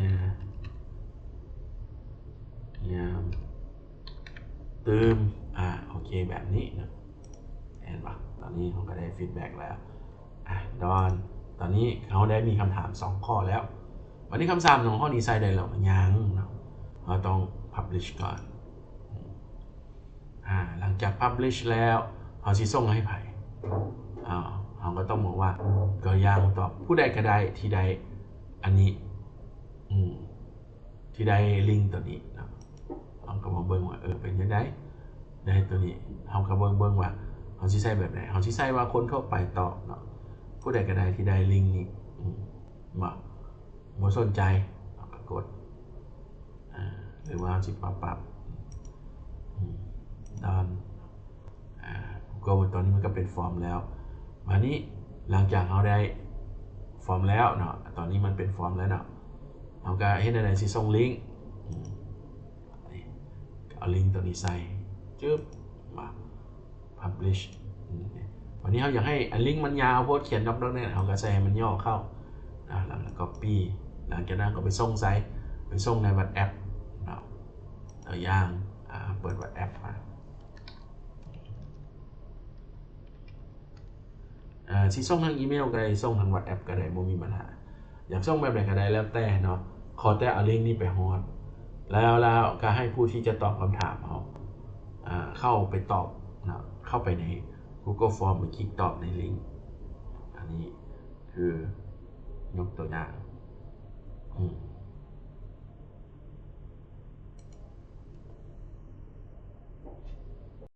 ຍາ ຍາມຕື່ມ ອາ ໂອເຄ ແບບນີ້ນະ ເຫັນບໍ່? ຕອນນີ້ເຮົາກໍໄດ້ຟີດແບັກແລ້ວ ອາ ດອນ ຕອນນີ້ເຮົາໄດ້ມີຄຳຖາມສອງຂໍ້ແລ້ວ. ບັດນີ້ຄຳຖາມສອງຂໍ້ນີ້ໃສ່ໄດ້ແລ້ວຍັງເນາະ? ເຮົາຕ້ອງ publish ກ່ອນ. ອາ ຫຼັງຈາກ publish ແລ້ວ ເຮົາຊິສົ່ງໃຫ້ໃຜ? ອາ ເຮົາກໍຕ້ອງບອກວ່າ ຕົວຢ່າງຕອບ ຜູ້ໃດກໍໄດ້ທີ່ໄດ້ອັນນີ້ ອືມ ທີ່ໄດ້ລິງໂຕນີ້ເນາະ ເຮົາກໍມາເບິ່ງວ່າ ເອີ ເປັນຈັ່ງໃດ ໄດ້ໂຕນີ້ ເຮົາກໍເບິ່ງ ເບິ່ງວ່າເຮົາຊິໃຊ້ແບບໃດ. ເຮົາຊິໃຊ້ວ່າຄົນທົ່ວໄປຕອບເນາະ ຜູ້ໃດກໍໄດ້ທີ່ໄດ້ລິງນີ້ ອືມ ບໍ່ ບໍ່ສົນໃຈ ເຮົາກໍກົດ ອາ ຫຼືວ່າເຮົາຊິປັບ ປັບ ອືມ ດອນ ອາ Google ຕອນນີ້ມັນກໍເປັນຟອມແລ້ວ. ບາດນີ້ຫຼັງຈາກເຮົາໄດ້ຟອມແລ້ວເນາະ ຕອນນີ້ມັນເປັນຟອມແລ້ວເນາະ ເຮົາກໍເຮັດແນວໃດ ຊິສົ່ງລິງ ອືມ ເອົາລິງໂຕນີ້ໃສ່ ຈຶບ ມາ publish ອືມ ບາດນີ້ເຮົາຢາກໃຫ້ອັນລິງມັນຍາວໂພດ ຂຽນດັອກໆ ແນ່ ເຮົາກໍໃສ່ໃຫ້ມັນຫຍໍ້ເຂົ້ານະ ແລ້ວກໍ copy ຫຼັງຈາກນັ້ນກໍໄປສົ່ງໃສ່ ໄປສົ່ງໃນ WhatsApp ເນາະ ຕົວຢ່າງ ອາ ເປີດ WhatsApp ມາ ອາ ຊິສົ່ງທາງອີເມວກໍໄດ້ ສົ່ງທາງ WhatsApp ກໍໄດ້ ບໍ່ມີບັນຫາ ຢາກສົ່ງແບບໃດກໍໄດ້ແລ້ວແຕ່ເນາະ ຂໍແຕ່ເອົາລິງນີ້ໄປຮອດ ແລ້ວ ແລ້ວກໍໃຫ້ຜູ້ທີ່ຈະຕອບຄຳຖາມເຮົາ ອາ ເຂົ້າໄປຕອບເນາະ ເຂົ້າໄປໃນ Google Form ໄປຄລິກຕອບໃນລິງ ອັນນີ້ຄືຍົກຕົວຢ່າງ ອືມ